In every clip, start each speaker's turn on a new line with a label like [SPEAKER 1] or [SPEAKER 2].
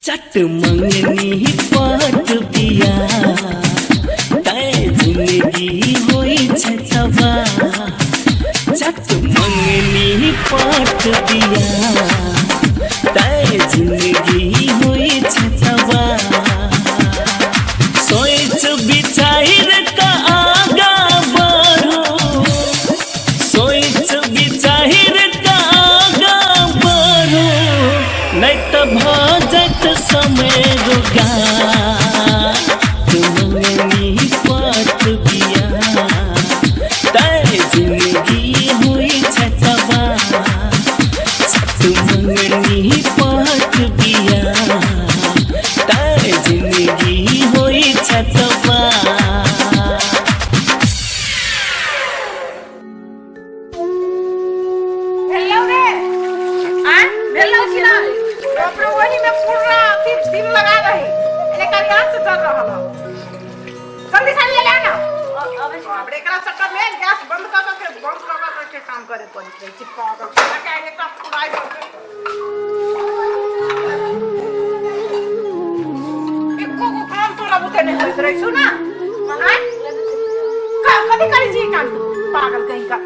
[SPEAKER 1] चट मंगनी पट बिया तै जिंदगी होई छै तबाह। चट मंगनी पट बिया तै जिंदगी होई छै तबाह। सोच विचार का आगा बढ़ो, सोच विचार का आगा बढ़ो, नहीं तो भऽ जायत समय रोगा। मंगनी पट बिया तै जिंदगी होई छै तबाह। मंगनी पट बिया तै जिंदगी होई छै तबाह।
[SPEAKER 2] भेलौ रे आ भेलौ कि ना? बाप रे, वही में पूरा अथी दिन लगा रही एने करिया से चल रहल है। जल्दी से ले ले ना। बाप रे, एकरा चक्कर में गैस बंद कर के बंद कर कर के काम करे पड़ैत रहै छै। पागल के आगे का फुराई एको गो काम तोरा बुते नहीं होइत रहै छौ ना। आँय? कथी करै छी काम तू? पागल कहीं का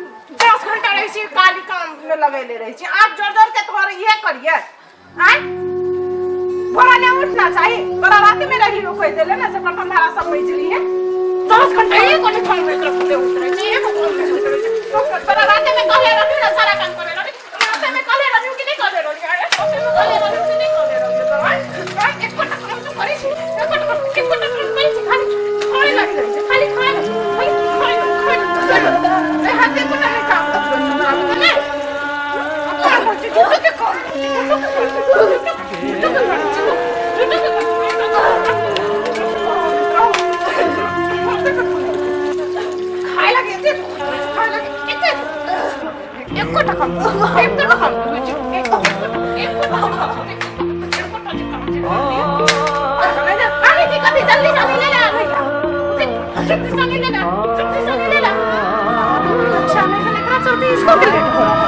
[SPEAKER 2] 10 घंटा रहै छी काली काम में लगैले रहै छी। आब जोर जोर के तोहर इहे करिए। आँय? भोरा नहीं उठना चाहिए, तोरा रात में रही हो कोई देले ना से बर्तन भाड़ा सब मैज लिए। 10 घंटा एक गोटे काम में तोरा बुते उठ रहै छी, एक गो काम में होइत रहै छी। तोरा रात में कहले रहू ना सारा काम करे रहू। रात में कहले रहू कि नहीं कहले रहू? आँय? रात में कहले रहू कि नहीं कहले रहू तोरा? आँय? आँय? एकोटा काम तो करै छी, एकोटा काम, एकोटा काम करै छी, खाली खाए लागि रहै छै, खाली खाए लागि, खाली खाए लागि, खाए लागि, खाए लागि। ए, हाथ एकोटा नहि काम करैत रहै छै तोरा बुते, नहि? काम होइ छै, झूठो के काम होइ छै, झूठो के काम होइ छै, झूठो के करै छै, झूठो के करै छै। खाए लागि एते खाए लागि एते एकोटा काम, एकोटा काम होइ छै, एकोटा काम, एकोटा जे काम छै। आगे जी कभी जल्दी से ले ले भैया, जल्दी से ले ले, जल्दी से ले ले। अच्छा, मैं एकरा चलते इसको के लेट हो रहा।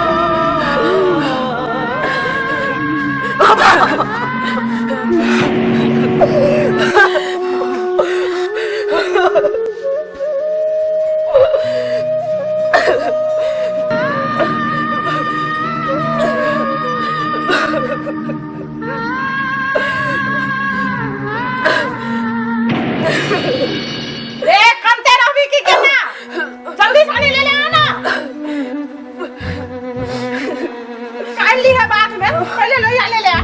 [SPEAKER 2] रे कमते रहबी की केना? जल्दी साड़ी ले ले आना। काल ली है बाद में, पहले लोहिया ले ले आ।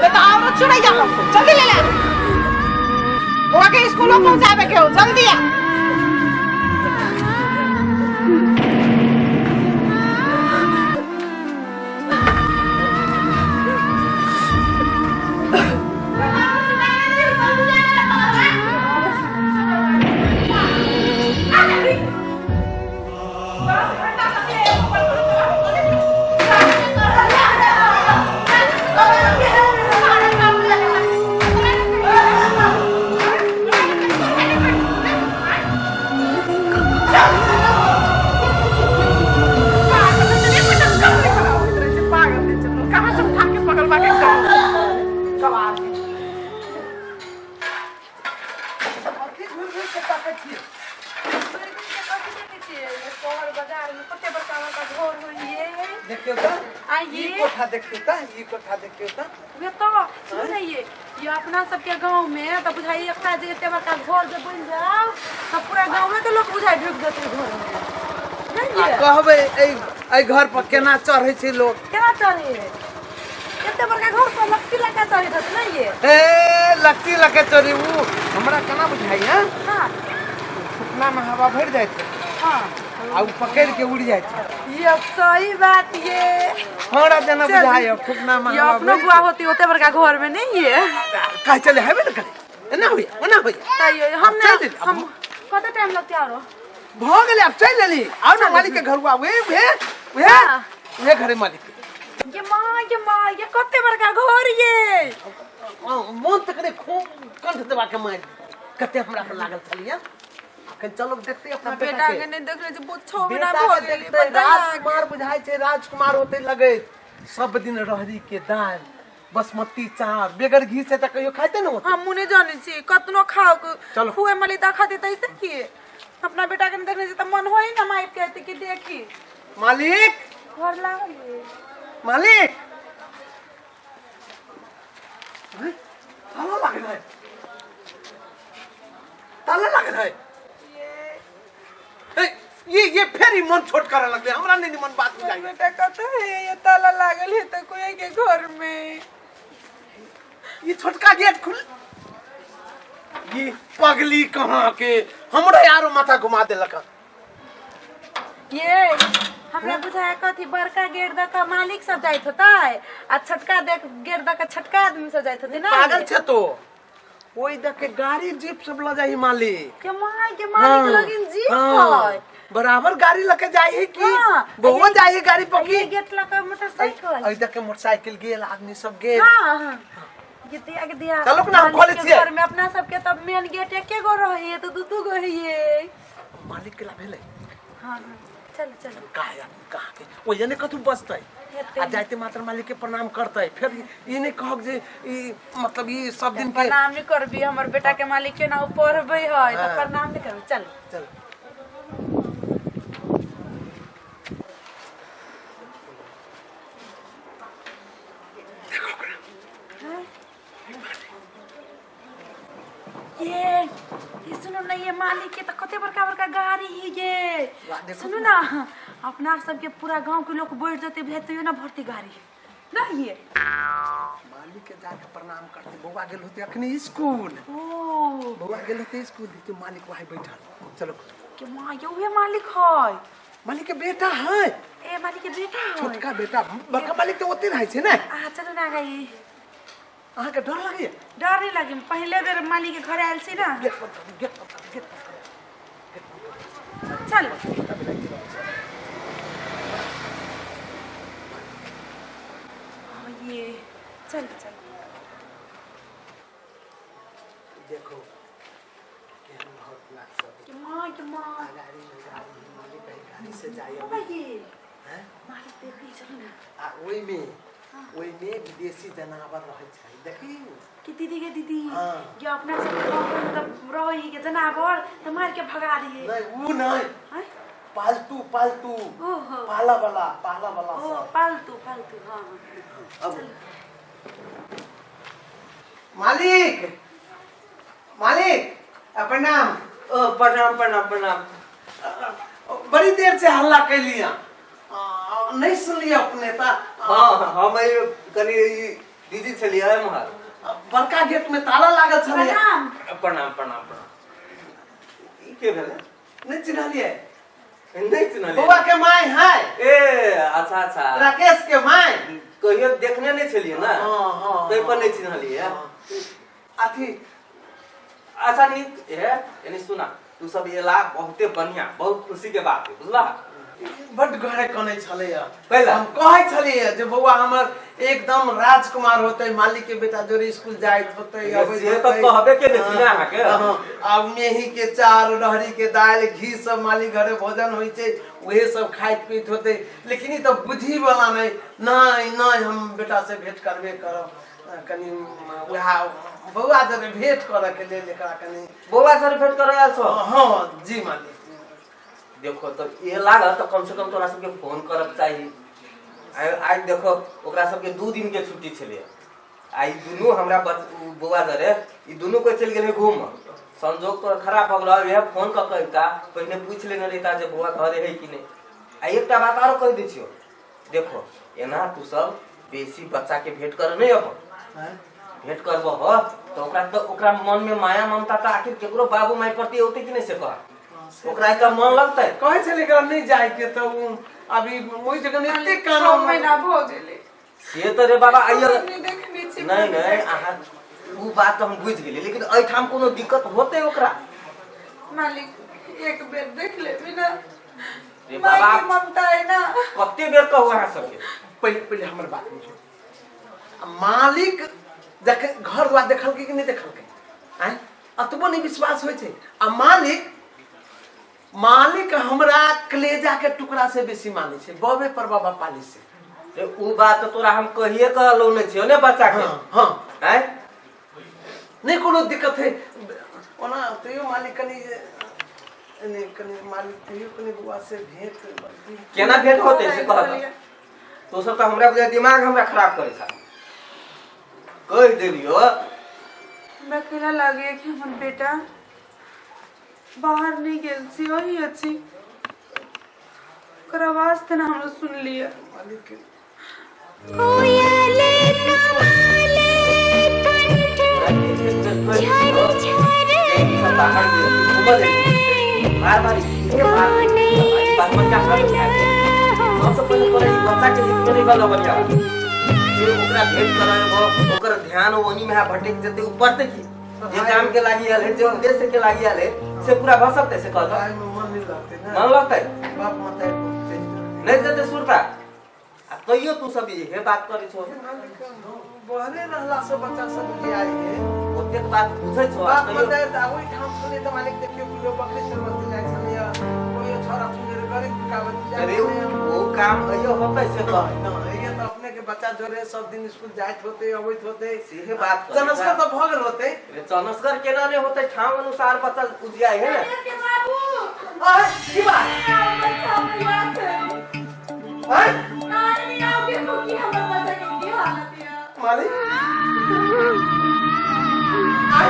[SPEAKER 2] ले तो आओ चुड़ैया लगतौ, जल्दी ले ले आ। बौआ के स्कूलो पहुंचाबे के हो, जल्दी आ। कहाँ से उठा के पकड़वा के गवार के।
[SPEAKER 3] कथी घुरि घुरि के ताकै छियै?
[SPEAKER 4] शहर बाजार में कते बड़का बड़का घर होइए।
[SPEAKER 3] देखियौ तऽ,
[SPEAKER 4] आइए।
[SPEAKER 3] ई कोठा देखियौ तऽ, ई कोठा देखियौ तऽ।
[SPEAKER 4] वे तो सुन ये, ये अपना सबके गांव में तो बुझाइए एकटा जे एते बड़का घर जे बनि जाओ तऽ पूरा गांवे के लोग बुझाइ ढुकि जेतै घर में। नहीं
[SPEAKER 3] आ
[SPEAKER 4] ये
[SPEAKER 3] कहबै एहि एहि घर पर केना चढ़ै छै लोक?
[SPEAKER 4] केना चढ़े एते बड़का घर पर? लकड़ी लगा चढ़े होत नहीं ये?
[SPEAKER 3] ए, लकड़ी लके चढ़ी उ हमरा केना बुझाइए।
[SPEAKER 4] हाँ।
[SPEAKER 3] फुकना में हवा भरि जाइ छै।
[SPEAKER 4] हाँ।
[SPEAKER 3] आ उ पकड़ि के उड़ि जाइ छै।
[SPEAKER 4] ये सही बात ये।
[SPEAKER 3] हमरा जेना
[SPEAKER 4] चल।
[SPEAKER 3] बुझाइए फुकना में
[SPEAKER 4] ये
[SPEAKER 3] हवा
[SPEAKER 4] अपनो
[SPEAKER 3] भरि
[SPEAKER 4] बुआ होती ओते बड़का घर में नहीं ये?
[SPEAKER 3] कहे चले हेबे ने करे, एना होइए ओना होइए।
[SPEAKER 4] तैयो हम
[SPEAKER 3] चलि
[SPEAKER 4] ना
[SPEAKER 3] देली,
[SPEAKER 4] हम कते टाइम लगते आरो?
[SPEAKER 3] भऽ गेलै, आब चलि लेली। आउ ने मालिक के घर, उहे उहे उहे।
[SPEAKER 4] हाँ।
[SPEAKER 3] उहे घरे मालिक के।
[SPEAKER 4] ये माँ, ये माँ, ये कते बड़का घर ये।
[SPEAKER 3] मोन तऽ कने खूब कंठ दबा के मारि कते हमरा पर लागल छलियै। अखन चलो देखते अपना
[SPEAKER 4] बेटा
[SPEAKER 3] बेटा
[SPEAKER 4] के नहीं देखले जे बहुत 6 महीना
[SPEAKER 3] बेटा
[SPEAKER 4] भऽ
[SPEAKER 3] के
[SPEAKER 4] गेलै।
[SPEAKER 3] देखते
[SPEAKER 4] पता
[SPEAKER 3] राजकुमार बुझाइ छै, राजकुमार होते लगैत। सब दिन रहरी के दाल बासमती चाउर बेगर घी से तऽ कहियो खाइते ने होतै।
[SPEAKER 4] हमहूँ नहि जानै छी कतनो खाओ
[SPEAKER 3] चलो।
[SPEAKER 4] खुए मली देखा दे तैसे की अपना बेटा के नहीं देखने छी तऽ मन होई ना माइप के अथी कि देखी
[SPEAKER 3] मालिक
[SPEAKER 4] घर लागल ये।
[SPEAKER 3] मालिक हैं? ताला लागल है ताला लागल है ए, ये फेर ई मन छोट करे लगले हमरा नहीं मन बात बुझाइ
[SPEAKER 4] बेटा कत है ये ताला लागल है तो कोई के घर में
[SPEAKER 3] ये छोटका गेट खुल ये पगली कहाँ के हमरा यारो माथा घुमा देलक हन।
[SPEAKER 4] ये हमरा बुझाया कथी बड़का गेट द के मालिक सब जाइत होतै आ छोटका देख गेट द के छोटका आदमी सब जाइत होतै ना
[SPEAKER 3] पागल छे तो ओहि दऽ के गाड़ी जीप सब लऽ जाइ मालिक
[SPEAKER 4] के माय के मालिक लगिन जीप
[SPEAKER 3] हाँ,
[SPEAKER 4] है
[SPEAKER 3] बराबर गाड़ी लके जाइ है की
[SPEAKER 4] हाँ,
[SPEAKER 3] बहुओ जाइ है गाड़ी पर
[SPEAKER 4] ये
[SPEAKER 3] की
[SPEAKER 4] गेट लगा मोटरसाइकिल
[SPEAKER 3] एहि दऽ के मोटरसाइकिल गेल आदमी सब गेल
[SPEAKER 4] हाँ हाँ ये दिया के दिया
[SPEAKER 3] चलो ना, हम
[SPEAKER 4] मालिक
[SPEAKER 3] खोलै
[SPEAKER 4] के
[SPEAKER 3] छियै।
[SPEAKER 4] घर में अपना सबके तब मेन गेट एके गो रहै तो दू दू गो है
[SPEAKER 3] मालिक के ला भेलै
[SPEAKER 4] हाँ हाँ चलो चलो
[SPEAKER 3] काहे आदमी कहाँ के ओहि ने कतू बसतै
[SPEAKER 4] हेतै।
[SPEAKER 3] आ जाइते मात्र मालिक के प्रणाम करतै फेर ई नहि कहक जे ई मतलब ई सब दिन के
[SPEAKER 4] प्रणाम नहीं करबी हमर बेटा के मालिक के ना ऊ पढ़बै है तो
[SPEAKER 3] हाँ।
[SPEAKER 4] प्रणाम नहीं करबी चल
[SPEAKER 3] चल
[SPEAKER 4] ये सुनो ना ये मालिक के तो कते बड़का बड़का गाड़ी है ये
[SPEAKER 3] वाह, देखो
[SPEAKER 4] सुनो ना अपना सबके पूरा गांव के लोग बैठ जते बुझाय तैयो ना भरती गाड़ी ना ये
[SPEAKER 3] मालिक के जाके प्रणाम करते बौआ गेल होते अखनी स्कूल
[SPEAKER 4] ओ
[SPEAKER 3] बौआ गेल होते स्कूल देखियो मालिक वहाँ बैठल चलो
[SPEAKER 4] के माँ ये उहे मालिक है
[SPEAKER 3] मालिक के बेटा है
[SPEAKER 4] ए मालिक के बेटा है
[SPEAKER 3] छोटका बेटा बड़का मालिक तऽ ओते रहै छै ने
[SPEAKER 4] आ चलो ना गई
[SPEAKER 3] अहाँके डर लगैया
[SPEAKER 4] डर नहीं लगे पहले बेर मालिक के घर आयल छी ना
[SPEAKER 3] गेट बंद करू गेट बंद करू गेट बंद करू
[SPEAKER 4] चल ये चल चल
[SPEAKER 3] देखो केहन घर दुआर सब
[SPEAKER 4] के माँ के माँ
[SPEAKER 3] आ गाड़ी में गाड़ी है, मालिक है गाड़ी से जाइए
[SPEAKER 4] ओ भाई
[SPEAKER 3] हैं?
[SPEAKER 4] मालिक देखै चलो ना
[SPEAKER 3] आ ओहिमे ओहिमे विदेशी जनावर रहै छै देखी
[SPEAKER 4] कि दीदी के दीदी
[SPEAKER 3] हाँ।
[SPEAKER 4] ये अपना सब गाँव में मतलब रही के जनावर तो मार के भगा दिए
[SPEAKER 3] नहीं ऊ नहीं
[SPEAKER 4] हैं?
[SPEAKER 3] पालतू पालतू
[SPEAKER 4] ओहो
[SPEAKER 3] पाला वाला पाला वाला
[SPEAKER 4] ओ
[SPEAKER 3] सब
[SPEAKER 4] पालतू पालतू हाँ हाँ।
[SPEAKER 3] अब मालिक मालिक प्रणाम
[SPEAKER 5] ओ प्रणाम प्रणाम प्रणाम
[SPEAKER 3] बड़ी देर से हल्ला कैलिया नहीं सुनलिए अपने ता
[SPEAKER 5] हाँ हम ई कनि बिजी छलियै एम्हर
[SPEAKER 3] बड़का गेट में ताला लागल छलै
[SPEAKER 4] प्रणाम
[SPEAKER 5] प्रणाम प्रणाम प्रणाम ई के भेलै
[SPEAKER 3] नहीं चिन्हलिए
[SPEAKER 5] नहि चिन्हलियै
[SPEAKER 3] बौआ के my है
[SPEAKER 5] ए अच्छा अच्छा
[SPEAKER 3] राकेश के my
[SPEAKER 5] कहियो देखने नहि छलियै ने
[SPEAKER 3] हाँ, हाँ,
[SPEAKER 5] ताहि पर नहि चिन्हलियै
[SPEAKER 3] अथी
[SPEAKER 5] अच्छा नीक है यानी सुना तू सब एला बहुते बढ़िया बहुत खुशी के बात है बुझला
[SPEAKER 3] बड घरे कनै छलैया
[SPEAKER 5] कैला?
[SPEAKER 3] हम कहै छलियै जे बौआ हमर एकदम राजकुमार होतै मालिक के बेटा जोरे स्कूल जाइत होतै अबैत
[SPEAKER 5] से तऽ
[SPEAKER 3] होतै।
[SPEAKER 5] कहबे केने छी ने अहाँके।
[SPEAKER 3] हाँ, आब मेही के चार रहरी के दालि घी सब मालिक घरे भोजन होइ छै उहे सब खाइत पीत होतै लेकिन ई तऽ बुद्धि वाला नहि नहि नहि हम बेटा से भेंट करबे करब कनि उएह बौआ जरे भेंट करऽ के लेल एकरा कनि
[SPEAKER 5] बौआ सर भेंट करे आयल छौ
[SPEAKER 3] हँ जी मालिक
[SPEAKER 5] देखो तो ये लागत तो कम से कम तोरा सबके फोन करक चाही आइ आइ देखो ओकरा सबके 2 दिन के छुट्टी छलै आ ई दुनू हमरा बौआ जरे ई दुनू कोइ चलि गेलै घूम संजोग तोरा खराब भऽ गेलो इएह फोन कऽ के अइता पहिने पूछि लेने रहिता जे बौआ घरे है कि नहि आ एकटा बात आरो कहि दै छियौ देखो एना तू सब बेसी बच्चा के भेंट कर नहीं अब भेंट करबो हो तो ओकरा तो ओकरा मन में माया ममता तो आखिर केकरो बाबू माई प्रति औते कि नहीं से कह ओकरा एकरा मन लगतै
[SPEAKER 3] कहै छलै एकरा नहीं जाय के तऽ उ अभी ओहि जगह एते
[SPEAKER 4] छओ
[SPEAKER 3] कानून
[SPEAKER 4] महीना भऽ गेलै
[SPEAKER 5] से तऽ रे बाबा आइयो
[SPEAKER 4] नहि देखने छी
[SPEAKER 5] नहीं नहीं अहाँ उ बात तऽ हम बुझि गेलियै लेकिन एहिठाम कोनो दिक्कत होतै ओकरा
[SPEAKER 4] मालिक एक बेर देख लेबी ना
[SPEAKER 5] रे
[SPEAKER 4] माय
[SPEAKER 5] बाबा
[SPEAKER 4] के ममता है ना
[SPEAKER 5] कते बेर कहू अहाँ सबके
[SPEAKER 3] पहिले पहिले हमर बात बुझू आ मालिक जखन घर द्वार देखलकै कि नहि देखलकै आँय अतबो नहि विश्वास होइ छै आ मालिक मालिक हमरा कलेजा के टुकड़ा से बेसी मानै छै बबे पर बाबा पाली से
[SPEAKER 5] रे उ बात तऽ तोरा हम कहिए कऽ लौने छियौ ने बच्चा के।
[SPEAKER 3] हाँ हाँ।
[SPEAKER 5] आँय?
[SPEAKER 3] नहि कोनो दिक्कत है। ओना तैयो मालिक कनि नहि कनि मालिक तैयो कनि बौआ से भेंट।
[SPEAKER 5] केना भेंट होतै से कह तऽ। तू सब तऽ हमरा बुझाइ दिमाग हमरा खराब करै छह। कहि देलियौ।
[SPEAKER 4] हमरा केना लागैए कि हमर बेटा बाहर नहि गेल छी, ओही अछि। ओकर आवाज तऽ ने हमरा सुनलियै।
[SPEAKER 3] मालिक
[SPEAKER 6] कोयल कमाले कंठ झर झर
[SPEAKER 5] सब बाहर गेल, घूमऽ देली। बार बार इहे बात, बात बच्चा खराब सबसँ पहिले तोरा ई बच्चा के हित में नहीं बना बढ़िया जे ओकरा भेंट करेबो, ओकर ध्यान ओनी में भटक जेतै। उ पढ़तै की? जे काम के लागी आयल है, जे उद्देश्य के लागी आयल है, से पूरा भऽ सकतै से कह।
[SPEAKER 3] पढ़ाई में मन नहीं लगते ना।
[SPEAKER 5] मन लगतै?
[SPEAKER 3] बाप माता
[SPEAKER 5] नहि जेतै सुरता। आ तैयो तू सब इहे बात करै छौ।
[SPEAKER 3] बहरे रहला से बच्चा सब जे आई है
[SPEAKER 5] ओतेक बात बुझै छौ आ
[SPEAKER 3] बाप
[SPEAKER 5] तैयो
[SPEAKER 3] माता तऽ ओहिठाम छलै तऽ मालिक देखियौ कोइयो बकरी चरबत जाइ छलैया, कोइयो छौड़ा छुरी गरीब काबत जाइ
[SPEAKER 5] अरे
[SPEAKER 3] छलैया।
[SPEAKER 5] ओ काम अइयो होतै से कह।
[SPEAKER 3] नहि, ये तऽ अपने के बच्चा जोरे सब दिन स्कूल जाइत होते अबैत होते।
[SPEAKER 5] सेहे बात करै
[SPEAKER 3] चनस्कर तऽ भऽ गेल होते।
[SPEAKER 5] रे चनस्कर केना नहि होतै? ठाम अनुसार बच्चा उजियाइ है ने।
[SPEAKER 4] के बाबू।
[SPEAKER 3] आय की बात?
[SPEAKER 4] बच्चा भैया छै।
[SPEAKER 3] आय
[SPEAKER 4] नानी आओ, देखो कि हमर बच्चा के की हालत है।
[SPEAKER 3] मालिक आय।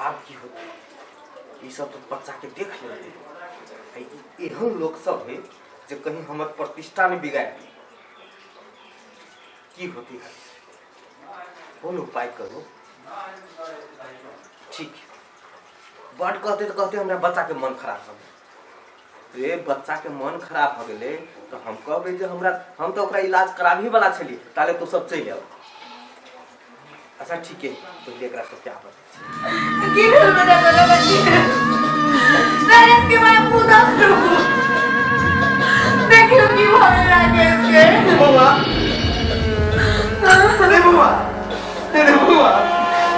[SPEAKER 5] आब की होतै? ई सब तऽ बच्चा के देख लेतै। आ ई एहन लोक सब है जे कहीं हमर प्रतिष्ठा नहि बिगाड़ि दी। की होतै? कोन उपाय करू? ठीक बड कहते तऽ कहते हमरा बच्चा के मन खराब भऽ गेल। रे बच्चा के मन खराब भऽ गेलै तऽ हम कहबै जे हमरा हम तऽ ओकरा इलाज कराबही वाला छलियै, ताले तू सब चलि आउ। अच्छा ठीक है, पहिले एकरा सबके आबऽ दै छी।
[SPEAKER 4] की भेल बेटा तोरा? बच्ची नरेश के बाबू, देखो देखियो की भऽ गेल राकेश के।
[SPEAKER 3] बौआ रे, बौआ रे, बौआ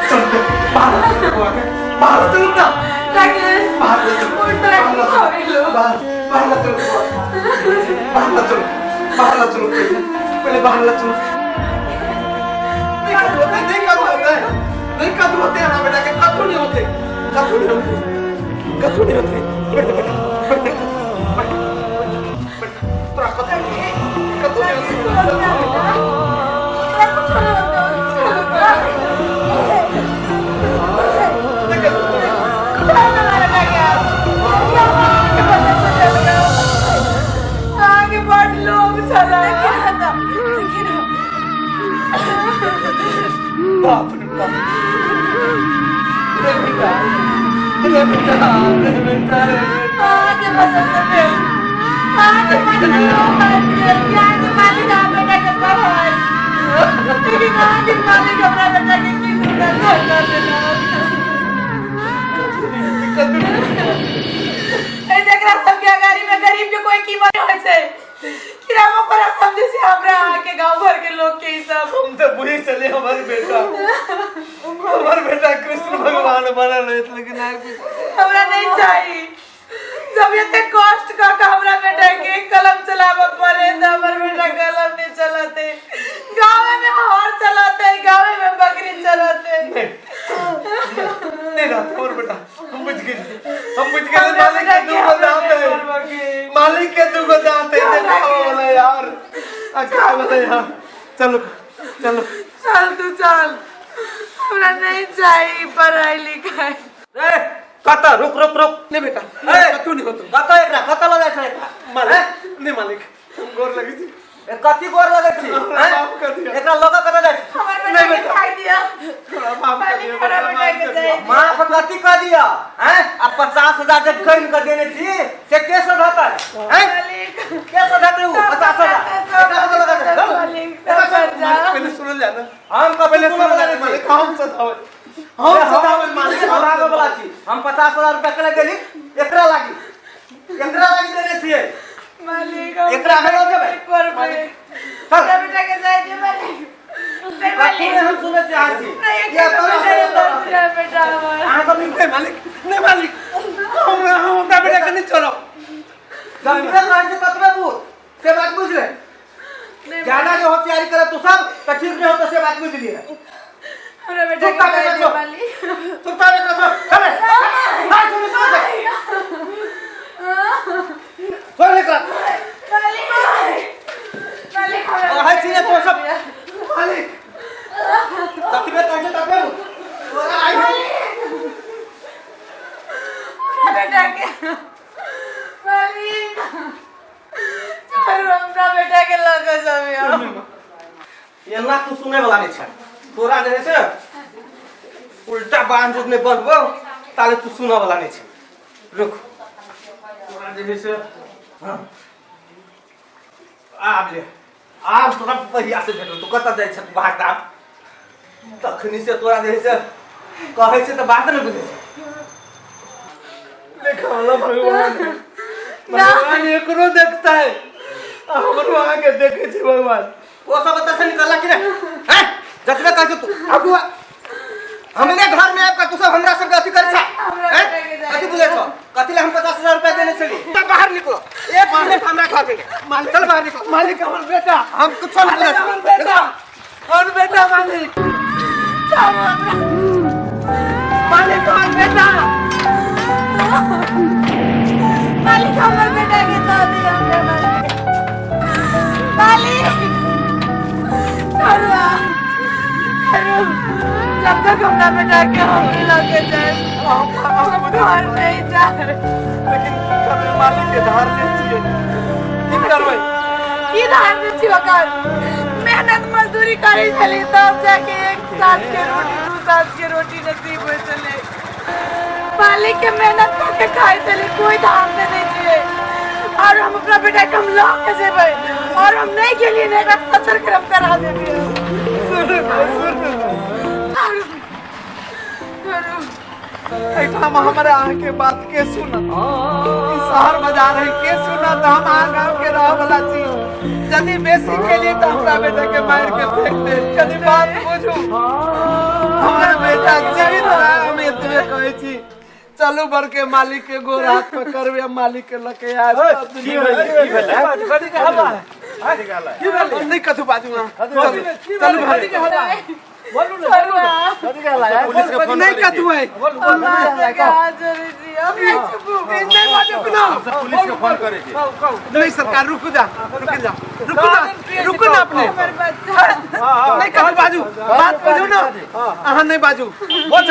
[SPEAKER 3] चल बाहर चल, बौआ के बाहर चलू ना।
[SPEAKER 4] राकेश
[SPEAKER 3] बाहर चलू।
[SPEAKER 4] और तोरा की भऽ गेलो?
[SPEAKER 3] बाहर बाहर चलू बौआ, बाहर चलू, बाहर चलू, पहिले पहिले बाहर चलू। नहीं कदू होते, नहीं कदू होते, नहीं कदू होते ना बेटा के, कदू नहीं होते, कदू नहीं होते, कदू नहीं होते। बैठ बैठ बैठ बैठ बैठ। तोरा कदू कदू नहीं होते।
[SPEAKER 4] तोरा कुछो नहीं होतौ।
[SPEAKER 3] नहीं कदू होते।
[SPEAKER 4] आगे बड़ लोग छला।
[SPEAKER 3] बाप रे बाप, रे बेटा, रे बेटा, रे बेटा, रे बेटा।
[SPEAKER 4] आगे बचा सके आगे मालिक लोग आगे मालिक आ बेटा के पढ़ाई, लेकिन आगे मालिक हमरा बेटा के की सुंदर कर देला। ए जेकरा सबके अगाड़ी में गरीब के कोई कीमत नहीं होइ छै, कीड़ा मकोड़ा समझे छै हमरा अहाँ के गांव घर के लोग के ई सब।
[SPEAKER 3] हम तो बुझी चले हमारे बेटा, हमारे बेटा कृष्ण भगवान बनल रहे, लेकिन आइ
[SPEAKER 4] हमरा नहीं चाही। जब एते कष्ट कऽ के हमरा बेटा के कलम चलाबऽ पड़े तऽ हमर बेटा कलम नहीं चलते, गाँवे में हर चलते, गाँवे में बकरी चलते।
[SPEAKER 3] नहीं रहते और बेटा, हम बुझ गए, हम बुझ गए। मालिक के दू गो दांत है, मालिक के दू गो दांत है। देखो वाला यार, आ का वाला यार। चलो चलो।
[SPEAKER 4] चल तू चल, हमरा नहीं चाही पढ़ाई लिखाई।
[SPEAKER 5] रे कतऽ? रुक रुक रुक।
[SPEAKER 3] नहीं बेटा।
[SPEAKER 5] ए!
[SPEAKER 3] तू नहीं हो तू।
[SPEAKER 5] कतऽ एकरा, कतऽ लऽ जाइ छै एकरा?
[SPEAKER 3] मालिक, नहीं मालिक, हम गोर लगी थी।
[SPEAKER 5] ए, कथी गोर लगै छी?
[SPEAKER 3] हमरा
[SPEAKER 5] हैं?
[SPEAKER 3] माफ कर दिया।
[SPEAKER 5] एकरा लऽ कऽ कतऽ जाइ छी?
[SPEAKER 4] हमर बेटा
[SPEAKER 3] नहीं
[SPEAKER 4] के
[SPEAKER 3] बेटा।
[SPEAKER 4] खाइ दिया।
[SPEAKER 3] हमरा माफ कर दिया।
[SPEAKER 4] मालिक, हमरा
[SPEAKER 3] बेटा,
[SPEAKER 4] बेटा
[SPEAKER 3] माफ
[SPEAKER 4] के
[SPEAKER 3] कर दिया।
[SPEAKER 4] चाही।
[SPEAKER 5] माफ कथी कऽ दिअ? हैं? आ 50,000 जे गनि कऽ देने छी से के सधतै? हैं?
[SPEAKER 4] मालिक।
[SPEAKER 5] के सधतै उ 50,000? एकरा कतऽ लऽ जाइ छै? चल।
[SPEAKER 4] मालिक, सब कर जा।
[SPEAKER 3] मालिक, पहले सुनल जा ना।
[SPEAKER 5] हम कभी
[SPEAKER 3] पहले
[SPEAKER 5] सुनऽ
[SPEAKER 3] सुनल
[SPEAKER 5] वला
[SPEAKER 3] जा
[SPEAKER 5] नहि छी।
[SPEAKER 3] मालिक, हम सधावे, हम सधावे मालिक, हम
[SPEAKER 5] सधाबै वला छी। हम 50,000 रुपया केना देली? एकरा लागी, एकरा लागी देने छियै।
[SPEAKER 4] मालिक,
[SPEAKER 5] एकरा अहाँ लऽ जेबै?
[SPEAKER 4] करबै।
[SPEAKER 5] चल।
[SPEAKER 4] हमरा बेटा के जाय दे मालिक। नहीं मालिक
[SPEAKER 5] कखने हम सुनै चाहै छी
[SPEAKER 4] नहीं
[SPEAKER 5] या तोरा से
[SPEAKER 4] बेटा बेटा हमर
[SPEAKER 5] अहाँ सब
[SPEAKER 3] नहीं मालिक नहीं मालिक हमरा हम अपना बेटा के नहीं छोड़ो
[SPEAKER 5] जतबे कहै छै ततबे बुझ से बात बुझ ले
[SPEAKER 4] नहीं
[SPEAKER 5] ज्यादा जो होशियारी करे तू सब तऽ ठीक नहीं होता से बात बुझ लिए
[SPEAKER 4] हमरा बेटा
[SPEAKER 5] चुपचाप
[SPEAKER 4] के
[SPEAKER 5] बैठो।
[SPEAKER 4] मालिक
[SPEAKER 5] चुपचाप एकरा छोड़ चले हां सुन सुन छोड़ एकरा
[SPEAKER 4] मालिक मालिक हमरा
[SPEAKER 5] कहै छी ने तू सब
[SPEAKER 3] मालिक
[SPEAKER 5] ततबे कहै छै ततबे बुझ तोरा आइ
[SPEAKER 4] हमरा बेटा के मालिक छोड़ू हमरा बेटा के लऽ कऽ जाबियौ
[SPEAKER 5] एना तू सुनै वाला नहीं छै तोरा जे है से उल्टा बांध नहि बंधबौ ताले तू सुनऽ वाला नहीं छै रुक तोरा जे है से हाँ आब ले आब तोरा बढ़िया से भेटल तू कतऽ जाइ छै तू भाग आब तखनी से तोरा जे है से कहै छै तऽ बात नहि बुझै छै
[SPEAKER 3] देखा भगवान भगवान एकरो देखता है आ हमरो अहाँके देखै छी भगवान
[SPEAKER 5] ओ सब एतऽ से निकलला कि नहि हैं जतबे कहै छौ तू आगू आ। हमरे घर में आबि कऽ तू सब हमरा सबके अथी करै छा
[SPEAKER 4] हमरा
[SPEAKER 5] हैं?
[SPEAKER 4] बेटा के जाए
[SPEAKER 5] कथी बुझै छौ कथी लए हम 50,000 रुपया देने छली तब बाहर निकलो एक मिनट हमरा घर में नहीं।
[SPEAKER 3] मालिक
[SPEAKER 5] चल बाहर निकलो
[SPEAKER 3] मालिक हमर बेटा
[SPEAKER 5] हम कुछो नहीं बुझै
[SPEAKER 3] हमर
[SPEAKER 5] छी
[SPEAKER 3] बेटा हमर बेटा मालिक
[SPEAKER 4] छोड़ू हमरा
[SPEAKER 3] मालिक हमर बेटा
[SPEAKER 4] मालिक हमर बेटा के दऽ दिअ हमरा मालिक मालिक छोड़ू छोड़ू जब तक हमरा बेटा के हम नहीं लऽ के जाए हम घर नहीं जाए
[SPEAKER 3] लेकिन की करबै मालिक के धार ले छियै की करबै
[SPEAKER 4] की धार दै छी ओकर मेहनत मजदूरी करै छली तब जाके एक साँझ के रोटी दू साँझ के रोटी नसीब होइ छलै मालिक के मेहनत कऽ के खाइ छली कोई धार नहि दै छियै और हम अपना बेटा के हम लऽ के जेबै और हम नहीं गेलियै ने एकरा सत्तर ग्राम करा देबै
[SPEAKER 3] एहिठाम हमरा अहाँके बात के सुनत ई शहर बाजार है के सुनत हम अहाँ गाँव के रह वाला छी यदि बेसी खेली तऽ हमरा बेटा के मारि के फेंक दे कनि बात बुझू हमर बेटा जीवित रहे हम एतबे कहै छी चलू बड़के मालिक के गोर हाथ पकड़बे आ मालिक के लके आयब
[SPEAKER 7] की भेलै की भेलै
[SPEAKER 3] कथी के हल्ला की भेलै नहीं कथू बाजू अहाँ चलू चलू घरे
[SPEAKER 7] बोलू ने बोलू ने कथी के हल्ला है
[SPEAKER 5] पुलिस के फोन
[SPEAKER 3] नहीं
[SPEAKER 5] करै
[SPEAKER 3] कथू है
[SPEAKER 4] अहाँके हाथ जोड़ै छी हम नहि चुपू
[SPEAKER 3] नहीं बाजू ना
[SPEAKER 7] पुलिस के फोन करै छी
[SPEAKER 3] नहीं सरकार रुकू जा रुक जा रुकू ना रुकू ना अपने
[SPEAKER 4] हमर बच्चा
[SPEAKER 3] नहीं कथू बाजू बात बुझू ना अहाँ नहीं बाजू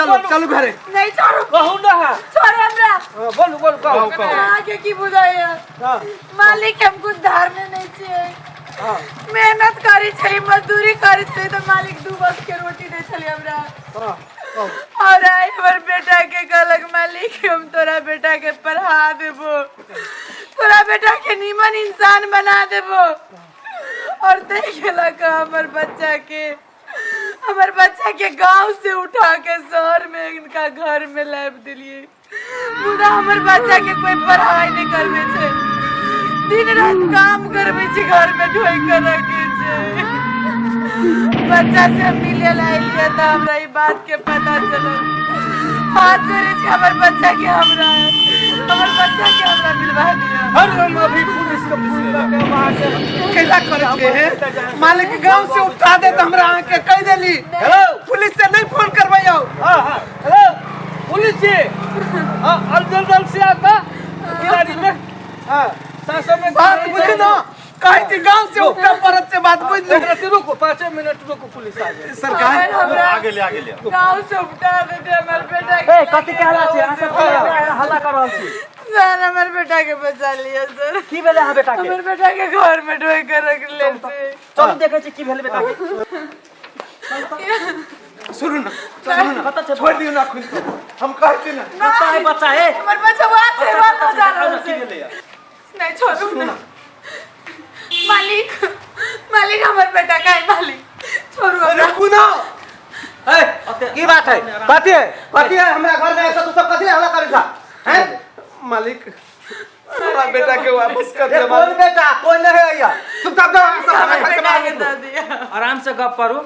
[SPEAKER 3] चलो चलू घरे
[SPEAKER 4] नहीं छोड़ू
[SPEAKER 7] कहू ना है
[SPEAKER 4] छोड़ू हमरा
[SPEAKER 7] बोलू बोलू कहू कहू
[SPEAKER 4] अहाँके की बुझाइए मालिक हम कुछ धारने नहीं छियै मेहनत करै छली मजदूरी करै छली तऽ मालिक दू वक्त के रोटी दै छली हमरा और आइ हमर बेटा के कहलक मालिक हम तोरा बेटा के पढ़ा देबो तोरा बेटा के नीमन इंसान बना देबो और देख गेलक हमर बच्चा के हमर बच्चा के गांव से उठा के शहर में इनका घर में लाबि देलियै मुदा हमर बच्चा के कोई पढ़ाई नहीं करबे छै दिन रात काम करबे छै घर में ढोई के रखे छै बच्चा से मिले ला अलियै तऽ हमरा ई बात के पता चलल हाथ जोड़े छै हमर बच्चा के हमरा हमर बच्चा के हमरा मिलवा दिअ
[SPEAKER 7] हर हम अभी पुलिस के फोन लऽ के वहाँ से
[SPEAKER 3] कैला करे छे हे मालिक गांव से उठा दे त हमरा अहाँ के कह देली
[SPEAKER 7] हेलो
[SPEAKER 3] पुलिस से नहीं फोन करबै आओ
[SPEAKER 7] हाँ हाँ हेलो पुलिस जी हाँ अर्जन से आता गाड़ी में हाँ सासों में
[SPEAKER 3] बात बुझी ना कहै छी गांव से उठा परत से बात बुझ ली
[SPEAKER 7] एकरा से रुको 5 मिनट रुको पुलिस आ जाए
[SPEAKER 3] सरकार
[SPEAKER 4] हमरा
[SPEAKER 7] आ गेलै आ गेलै
[SPEAKER 4] गाँव से उठा देते हमर बेटा के
[SPEAKER 1] ए कथी के हल्ला छै अहाँ सब हल्ला कर रहल छी
[SPEAKER 4] सर हमर बेटा के बचा लिअ सर
[SPEAKER 1] की भेलै अहाँ बेटा के
[SPEAKER 4] हमर बेटा के घर में ढोइ के रख ले छै
[SPEAKER 1] चलू देखै छी की भेल बेटा के
[SPEAKER 3] सुनू ना सुनू ना
[SPEAKER 1] कतऽ छै
[SPEAKER 3] छोड़ दियौ ना खुद के हम कहै छी ना
[SPEAKER 1] कतऽ है बच्चा हे
[SPEAKER 4] हमर बच्चा बात से बात हो जा रहल
[SPEAKER 1] की
[SPEAKER 4] छै
[SPEAKER 1] भेलैया
[SPEAKER 4] नहीं छोड़ू ना मालिक मालिक हमर बेटा का है मालिक छोड़ू हमरा
[SPEAKER 3] रुकू ना
[SPEAKER 5] ए, की बात है कथी है कथी है हमरा घर में ऐसा तू सब कथी हल्ला करै छा हैं
[SPEAKER 3] मालिक हमरा बेटा के वापस कर
[SPEAKER 5] ए,
[SPEAKER 3] दे
[SPEAKER 5] कोन बेटा कोन नहीं है यहाँ चुपचाप जाओ सब हमरा
[SPEAKER 4] हमर
[SPEAKER 5] घर से
[SPEAKER 4] बेटा
[SPEAKER 5] बाहर
[SPEAKER 4] के
[SPEAKER 5] निकलो
[SPEAKER 4] दऽ दिअ
[SPEAKER 1] आराम से गप करू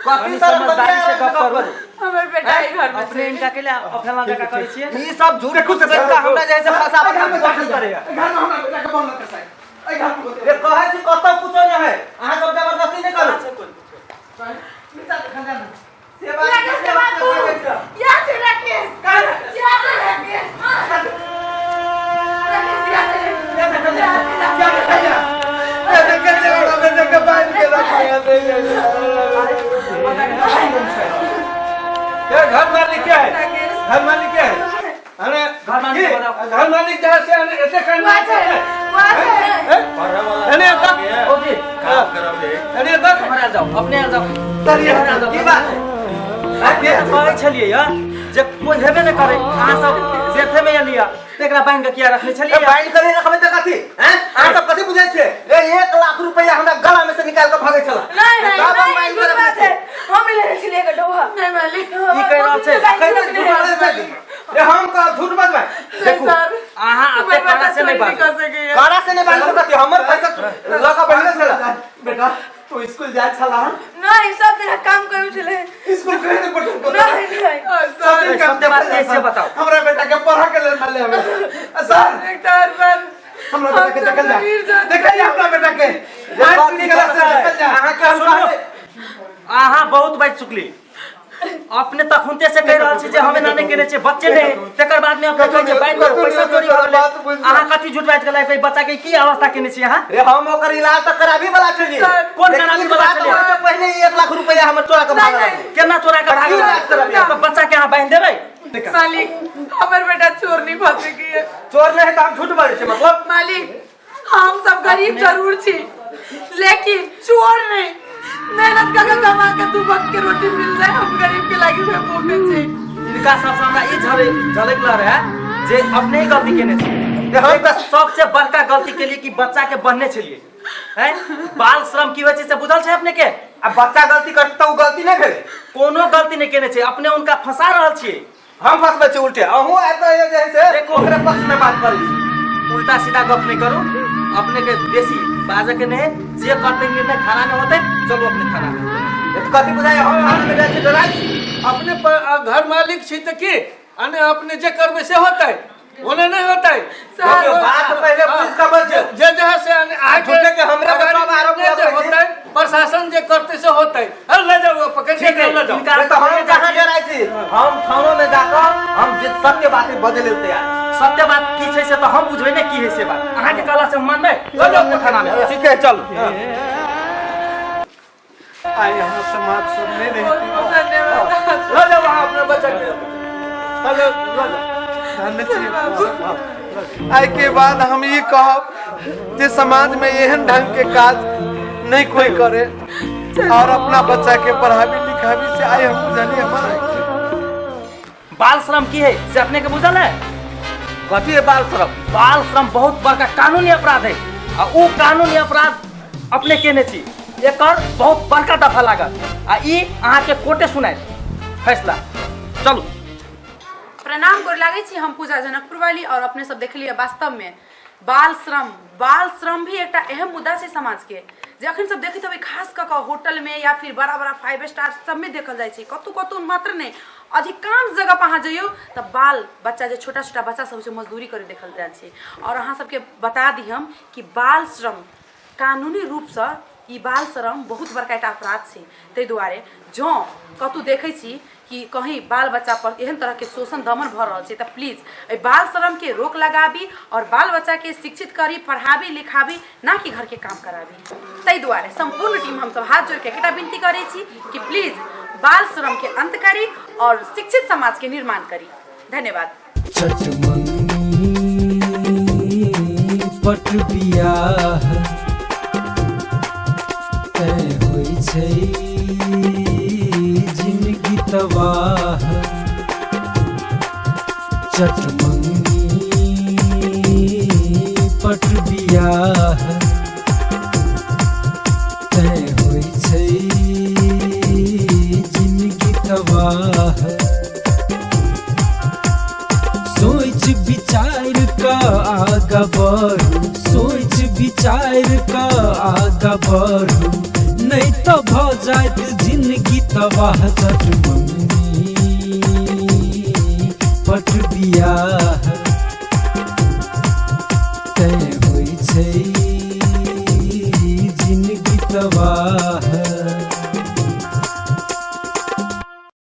[SPEAKER 5] कथी सर
[SPEAKER 8] समझदारी से गप करू।
[SPEAKER 4] हमर बेटा ई घर में
[SPEAKER 8] अपने इनका के लिए अफेला जका करै छियै।
[SPEAKER 5] ई सब झूठ फूस के हमरा जैसे फसाबे के कोशिश करैया।
[SPEAKER 3] घर में हमरा बेटा के बन लग एहि घर में
[SPEAKER 5] रे कहै छी कतौ कुछो नहि है, अहाँ सब जबरदस्ती नहि करू। सेवा
[SPEAKER 4] राकेश के बाबू, यहाँ से राकेश, यहाँ से राकेश, राकेश यहाँ से।
[SPEAKER 7] घर मालिक क्या है? घर मालिक क्या है? अरे
[SPEAKER 8] घर मालिक
[SPEAKER 7] की?
[SPEAKER 8] बताओ।
[SPEAKER 7] घर मालिक जहाँ से अने ऐसे करना
[SPEAKER 4] वहाँ से, वहाँ से।
[SPEAKER 7] अने तक
[SPEAKER 8] ओके
[SPEAKER 7] अने तक
[SPEAKER 8] घर आ जाओ, अपने आ जाओ।
[SPEAKER 5] की बात है?
[SPEAKER 8] कहै छलियै य जे कोइ हेबे नहि करै, अहाँ सब जेथे मे एलियै तेकरा बान्हि के किया रखने छलियै?
[SPEAKER 5] बाइंड करे रखबै तऽ कथी हैं? अहाँ सब कथी बुझै छियै? रे 1 लाख रुपया हमरा गला में से निकाल के भगै छला।
[SPEAKER 4] नहीं नहीं
[SPEAKER 5] तब हम
[SPEAKER 4] नहीं
[SPEAKER 5] बाइंड
[SPEAKER 4] झूठ
[SPEAKER 5] करे
[SPEAKER 4] बात है, हम नहीं लेने छलियै एकर डोहा। नहीं मालिक,
[SPEAKER 8] की कहि रहल छै?
[SPEAKER 5] रे हम का झूठ बजबै?
[SPEAKER 8] देखू अहाँ
[SPEAKER 4] हमर
[SPEAKER 8] एते
[SPEAKER 4] बेटा
[SPEAKER 8] कड़ा से नहि
[SPEAKER 4] चोरी नहीं
[SPEAKER 8] बाजू।
[SPEAKER 4] कर सकैया।
[SPEAKER 5] कड़ा से नहि बाजू कथी? हमर पैसा लऽ कऽ भगै छला।
[SPEAKER 3] बेटा तू स्कूल जाय छला?
[SPEAKER 4] नहीं, सब दिन काम करू छलै।
[SPEAKER 3] स्कूल कहीं नहीं पठेलको?
[SPEAKER 4] नहीं नहीं।
[SPEAKER 3] सब दिन काम
[SPEAKER 8] सत्य बात
[SPEAKER 3] करे
[SPEAKER 8] से बताओ।
[SPEAKER 3] हमरा बेटा के पढ़ा के लेल मारले हमे सर।
[SPEAKER 4] एक तार पर
[SPEAKER 3] हमरा बेटा के देखल जा, देखल जा हमरा बेटा के। आज तू निकला से देखल जा।
[SPEAKER 5] अहाँ के हम
[SPEAKER 8] सुनू।
[SPEAKER 5] कहबै
[SPEAKER 8] अहाँ बहुत बाजि चुकली। अपने तखुनते से कहि रहल छी जे हमे ना नहि केने छियै, बच्चे नहि, तकर बाद में अपने कहै छियै बाजि करू, पैसा चोरी भऽ गेलै। अहाँ कथी झूठ बाजि गेलै? एहि बच्चा के की अवस्था केने छी अहाँ?
[SPEAKER 5] रे हम ओकर इलाज तऽ कराबी वाला छलियै।
[SPEAKER 8] कोन कराबी वाला छलियै?
[SPEAKER 5] ओहिसँ पहिले ई 1 लाख रुपया हमर चोरा के भागल।
[SPEAKER 8] केना चोरा के भागल?
[SPEAKER 5] की इलाज कराबी?
[SPEAKER 8] तऽ बच्चा के अहाँ बान्हि देबै?
[SPEAKER 4] मालिक, हमर बेटा चोर नहीं भऽ सकैया।
[SPEAKER 5] चोर नहि है तऽ हम झूठ बाजै छियै मतलब?
[SPEAKER 4] मालिक, हम सब गरीब जरूर छी लेकिन चोर नहीं। मेहनत कर के कमा के 2 वक्त के रोटी मिल जाए हम गरीब के लागी में भूखे छी।
[SPEAKER 8] इनका सबसे हमरा ई झलक रहे जे अपने ही गलती केने छी।
[SPEAKER 5] हम
[SPEAKER 8] तऽ सबसे बड़का गलती केलिए कि बच्चा के बन्हने छलिए हैं। बाल श्रम की होइ छै से बुझल छै अपने के?
[SPEAKER 5] आ बच्चा गलती करतै तऽ ओ गलती नहि भेलै?
[SPEAKER 8] कोनो गलती नहि केने छै, अपने उनका फंसा रहल छियै।
[SPEAKER 5] हम फंसबै छी उल्टे, अहूँ आबि कऽ जे है से
[SPEAKER 8] देखो।
[SPEAKER 5] ओकरे पक्ष में बात करै छी।
[SPEAKER 8] उल्टा सीधा गप नहीं करू, अपने के बेसी बाजे के नहीं, जे करते निर्णय थाना में होते, चलू अपने थाना में।
[SPEAKER 5] तऽ कथी बुझाइ हम थाना में जाइ छी डराइ छी?
[SPEAKER 7] अपने घर मालिक छी तऽ की अने अपने जे करबै से होतै, ओने नहीं होतै।
[SPEAKER 5] देखियौ, बात पहिले बुझि कऽ बजू।
[SPEAKER 7] जे जहाँ से अने आके
[SPEAKER 5] झूठे के हमरा पे सब आरोप
[SPEAKER 7] जे
[SPEAKER 5] लगबै छी।
[SPEAKER 7] होतै, प्रशासन जे करतै से होतै। अरे ले जाओ, पकड़ के
[SPEAKER 8] ठीक है,
[SPEAKER 7] ले जाओ।
[SPEAKER 8] इनका
[SPEAKER 5] तऽ हम कहाँ डराइ छी? हम थानो में जाकऽ हम जे सत्य बात है बजै लेल तैयार छी।
[SPEAKER 8] सत्य बात की छै से तऽ हम बुझबै ने की है से बात। अहाँके कहला से हम मानबै? चलू अपने थाना में।
[SPEAKER 5] ठीक है चलू।
[SPEAKER 3] आई यहाँ समाज सब नहीं रही।
[SPEAKER 4] बहुत बहुत धन्यवाद।
[SPEAKER 7] ले जाओ वहाँ अपने बच्चा के। ले जाओ, ले जाओ।
[SPEAKER 3] धन्य छी। आइ के बाद हम ई कहब जे समाज में एहन ढंग के काज नहीं कोई करे और अपना बच्चा के पढ़ाबी लिखाबी से आइ हम बुझलिए हमारा।
[SPEAKER 8] बाल श्रम की है से अपने के बुझल है?
[SPEAKER 5] कथी है बाल श्रम?
[SPEAKER 8] बाल श्रम बहुत बड़का कानूनी अपराध है आ ऊ कानूनी अपराध अपने केने छी, एकर बहुत बड़का दफा लागत आ ई अहाँ के कोर्टे सुनायत फैसला। चलू।
[SPEAKER 2] प्रणाम, गोर लागै छी। हम पूजा जनकपुर वाली और अपने सब देखलिए वास्तव में बाल श्रम, बाल श्रम भी एकटा एहन मुद्दा छै समाज के जे अखन सब देखैत हेबै, खास कऽ कऽ होटल में या फिर बड़ा बड़ा 5 स्टार सब में देखल जाइ छै। कतौ कतौ मात्र नहि, अधिकांश जगह पर अहाँ जइयौ तऽ बाल बच्चा जे छोटा छोटा बच्चा सब छै मजदूरी करे देखल जाइ छै। और अहाँ सबके बता दी हम कि बाल श्रम कानूनी रूपसँ ई बाल श्रम बहुत बड़का एकटा अपराध छै। ताहि दुआरे जँ कतौ देखै छी कि कहीं बाल बच्चा पर एहन तरह के शोषण दमन भऽ रहल छै तऽ प्लीज एहि बाल श्रम के रोक लगाबी और बाल बच्चा के शिक्षित करी, पढ़ाबी लिखाबी, ना कि घर के काम कराबी। ताहि दुआरे सम्पूर्ण टीम हमसब हाथ जोड़ के एकटा विनती करै छी कि प्लीज बाल श्रम के अंत करी और शिक्षित समाज के निर्माण करी। धन्यवाद।
[SPEAKER 1] चटमंगनी पट बियाह तय होइ छै जिनगी तबाह। चटमंगनी पट बियाह तय होइ छै जिनगी तबाह। सोच विचार का आगा बढ़ू, सोच विचार का आगा बढ़ू,
[SPEAKER 9] नहीं तो भ जाइत जिंदगी तबाह चट मम्मी पट बियाह।